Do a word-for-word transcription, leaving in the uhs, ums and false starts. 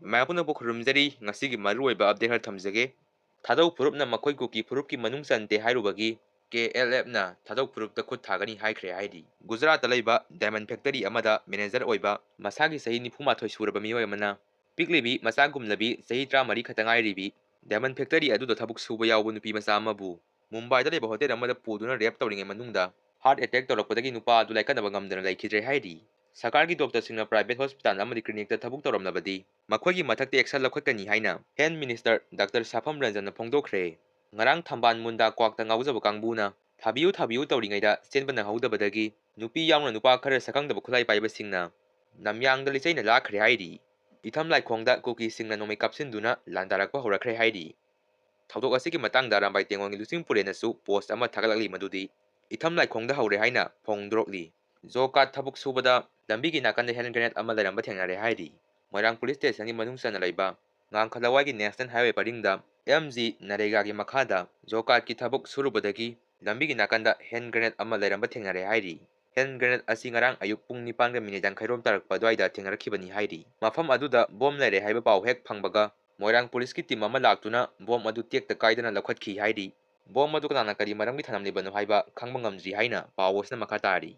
ꯃꯌꯥꯝ ꯄꯨꯝꯅꯃꯛꯄꯨ ꯈꯨꯔꯨꯝꯖꯔꯤ꯫ ꯉꯁꯤꯒꯤ ꯃꯔꯨꯑꯣꯏꯕ update ꯈꯔ ꯊꯝꯖꯒꯦ꯫ ꯊꯥꯗꯧ ꯐꯨꯔꯨꯞꯅ ꯃꯈꯣꯏ ꯀꯨꯀꯤ ꯐꯨꯔꯨꯞꯀꯤ ꯃꯅꯨꯡ ꯆꯟꯗꯦ ꯍꯥꯏꯔꯨꯕꯒꯤ K L F ꯅ ꯊꯥꯗꯧ ꯐꯨꯔꯨꯞꯇ ꯈꯨꯠ ꯊꯥꯒꯅꯤ ꯍꯥꯏꯈ꯭ꯔꯦ ꯍꯥꯏꯔꯤ꯫ ꯒꯨꯖꯔꯥꯠꯇ ꯂꯩꯕ diamond factory ꯑꯃꯗ manager ꯑꯣꯏꯕ ꯃꯁꯥꯒꯤ ꯆꯍꯤ ꯅꯤꯐꯨ ꯃꯥꯊꯣꯏ ꯁꯨꯔꯕ ꯃꯤꯑꯣꯏ ꯑꯃꯅ ꯄꯤꯛꯂꯤꯕꯤ ꯃꯆꯥꯒꯨꯝꯂꯕꯤ ꯆꯍꯤ ꯇꯔꯥꯃꯔꯤ ꯈꯛꯇ ꯉꯥꯏꯔꯤꯕꯤ diamond factory ꯑꯗꯨꯗ ꯊꯕꯛ ꯁꯨꯕ ꯌꯥꯎꯕ ꯅꯨꯄꯤ ꯃꯆꯥ ꯑꯃꯕꯨ ꯃꯨꯝꯕꯥꯏꯗ ꯂꯩꯕ hotel ꯑꯃꯗ ꯄꯨꯗꯨꯅ rape ꯇꯧꯔꯤꯉꯩ ꯃꯅꯨꯡꯗ heart attack ꯇꯧꯔꯛꯄꯗꯒꯤ ꯅꯨꯄꯥ ꯑꯗꯨ ꯂꯥꯏꯀꯠꯅꯕ ꯉꯝꯗꯅ ꯂꯩꯈꯤꯗ꯭ꯔꯦ ꯍꯥꯏꯔꯤ꯫ ꯁꯔꯀꯥꯔꯒꯤ doctor ꯁꯤꯡꯅ private hospital ꯑꯃꯗꯤ clinic ꯇ ꯊꯕꯛ ꯇꯧꯔꯝꯂꯕꯗꯤ ꯃꯈꯣꯏꯒꯤ ꯃꯊꯛꯇ action ꯂꯧꯈꯠꯀꯅꯤ ꯍꯥꯏꯅ Health Minister Doctor ꯁꯥꯐꯝ ꯔꯟꯖꯟꯅ ꯐꯣꯡꯗꯣꯛꯈ꯭ꯔꯦ꯫ ꯉꯔꯥꯡ ꯊꯝꯕꯥꯜ ꯃꯨꯟꯗꯥ ꯀ꯭ꯋꯥꯛꯇ ꯉꯥꯎꯖꯕ ꯀꯥꯡꯕꯨꯅ ꯊꯥꯕꯤꯌꯨ ꯊꯥꯕꯤꯌꯨ ꯇꯧꯔꯤꯉꯩꯗ ꯆꯦꯟꯕ ꯅꯪꯍꯧꯗꯕꯗꯒꯤ ꯅꯨꯄꯤ ꯌꯥꯎꯅ ꯅꯨꯄꯥ ꯈꯔ ꯁꯛꯈꯪꯗꯕ ꯈꯨꯠꯂꯥꯏ ꯄꯥꯏꯕꯁꯤꯡꯅ ꯅꯝꯌꯥꯡꯗ ꯂꯤꯆꯩꯅ ꯂꯥꯛꯈ꯭ꯔꯦ ꯍꯥꯏꯔꯤ꯫ ꯏꯊꯝ ꯂꯥꯏꯈꯣꯡꯗ ꯀꯨꯀꯤꯁꯤꯡꯅ ꯅꯣꯡꯃꯩ ꯀꯥꯞꯁꯤꯟꯗꯨꯅ ꯂꯥꯟꯗꯥꯔꯛꯄ ꯍꯧꯔꯛꯈ꯭ꯔꯦ ꯍꯥꯏꯔꯤ꯫ ꯊꯧꯗꯣꯛ ꯑꯁꯤꯒꯤ ꯃꯇꯥꯡꯗ ꯑꯔꯥꯝꯕꯥꯏ ꯇꯦꯡꯉꯣꯜꯒꯤ ꯂꯨꯆꯤꯡ ꯄꯨꯔꯦꯟꯅꯁꯨ post ꯑꯃ ꯊꯥꯒꯠꯂꯛꯂꯤ, ꯃꯗꯨꯗꯤ ꯏꯊꯝ ꯂꯥꯏꯈꯣꯡꯗ ꯍꯧꯔꯦ ꯍꯥꯏꯅ ꯐꯣꯡꯗꯣꯔꯛꯂꯤ꯫ Job card ꯊꯕꯛ ꯁꯨꯕꯗ ꯂꯝꯕꯤꯒꯤ ꯅꯥꯀꯟꯗ hand grenade ꯑꯃ ꯂꯩꯔꯝꯕ ꯊꯦꯡꯅꯔꯦ ꯍꯥꯏꯔꯤ꯫ ꯃꯣꯏꯔꯥꯡ police station ꯒꯤ ꯃꯅꯨꯡ ꯆꯟꯅ ꯂꯩꯕ ꯉꯥꯡꯈ ꯂꯋꯥꯏꯒꯤ National Highway ꯄꯔꯤꯡꯗ M G ꯅꯔꯦꯒꯥꯒꯤ ꯃꯈꯥꯗ job card ꯀꯤ ꯊꯕꯛ ꯁꯨꯔꯨꯕꯗꯒꯤ ꯂꯝꯕꯤꯒꯤ ꯅꯥꯀꯟꯗ hand grenade ꯑꯃ ꯂꯩꯔꯝꯕ ꯊꯦꯡꯅꯔꯦ ꯍꯥꯏꯔꯤ꯫ Hand grenade ꯑꯁꯤ ꯉꯔꯥꯡ ꯑꯌꯨꯛ ꯄꯨꯡ ꯅꯤꯄꯥꯟꯒ minute ꯌꯥꯡꯈꯩꯔꯣꯝ ꯇꯥꯔꯛꯄ ꯑꯗꯨꯋꯥꯏꯗ ꯊꯦꯡꯅꯔꯛꯈꯤꯕꯅꯤ ꯍꯥꯏꯔꯤ꯫ ꯃꯐꯝ ꯑꯗꯨꯗ bomb ꯂꯩꯔꯦ ꯍꯥꯏꯕ ꯄꯥꯎ ꯍꯦꯛ ꯐꯪꯕꯒ ꯃꯣꯏꯔꯥꯡ police ꯀꯤ team ꯑꯃ ꯂꯥꯛꯇꯨꯅ bomb ꯑꯗꯨ ꯇꯦꯛꯇ ꯀꯥꯏꯗꯅ ꯂꯧꯈꯠꯈꯤ ꯍꯥꯏꯔꯤ꯫ Bomb ꯑꯗꯨ ꯀꯅꯥꯅ ꯀꯔꯤ ꯃꯔꯝꯒꯤ ꯊꯅꯝꯂꯤꯕꯅꯣ ꯍꯥꯏꯕ ꯈꯪꯕ ꯉꯝꯗ꯭ꯔꯤ ꯍꯥꯏꯅ ꯄꯥꯎ ꯑꯁꯤꯅ ꯃꯈꯥ ꯇꯥꯔꯤ꯫